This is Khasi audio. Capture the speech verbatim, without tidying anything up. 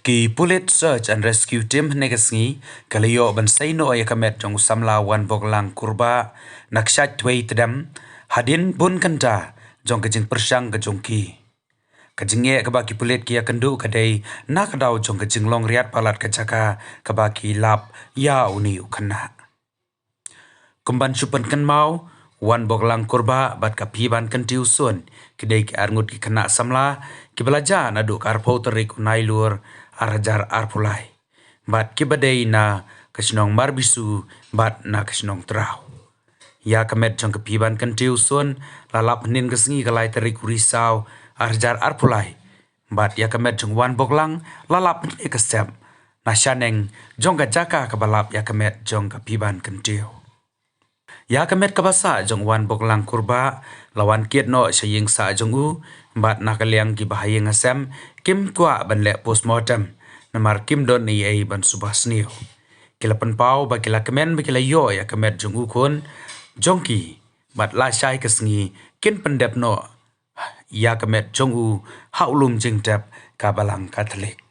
Ki pulit Search and Rescue Team hynne ka sngi ka la ïoh ban sei noh ïa ka met jong u samla Wanboklang Kurbah na ka shait twei tdem hadien bun kynta jong ka jingpyrshang ka jong ki. Ka jingeh kaba ki pulit ki ïakynduh ka dei na ka daw jong ka jinglong riat palat ka jaka kaba ki lap ïa une u khynnah. Kumban shu pynkynmaw, Wanboklang Kurbah bad ka Phiban Kyntiew Sun ki dei ki arngut ki khynnah samla kiba la jah naduh ka arphew tarik u Nailur ar hajar arphew lai bad kiba dei na ka shnong Marbisu bad na ka shnong Traw. Ïa ka met jong ka Phiban Kyntiew Sun la lap hynnin ka sngi ka lai tarik u Risaw ar hajar arphew lai. Bad ïa ka met jong Wanboklang la lap hynnin ka step na shaneng jong ka jaka kaba lap ïa ka met jong ka Phiban Kyntiew. Ïa ka met kaba sah jong Wanboklang Kurbah la wan kit noh sha ïing sah jong u bad na ka liang kiba ha ïing ha sem kim kwah ban leh postmortem namar kim don ei ei ban suba sniew. Ki la pynpaw ba ki la kmen ba ki la ïoh ïa ka met jong u khun jong ki bad lashai ka sngi kin pyndep noh ïa ka met jong u ha u lum jingtep ka Balang Katholik.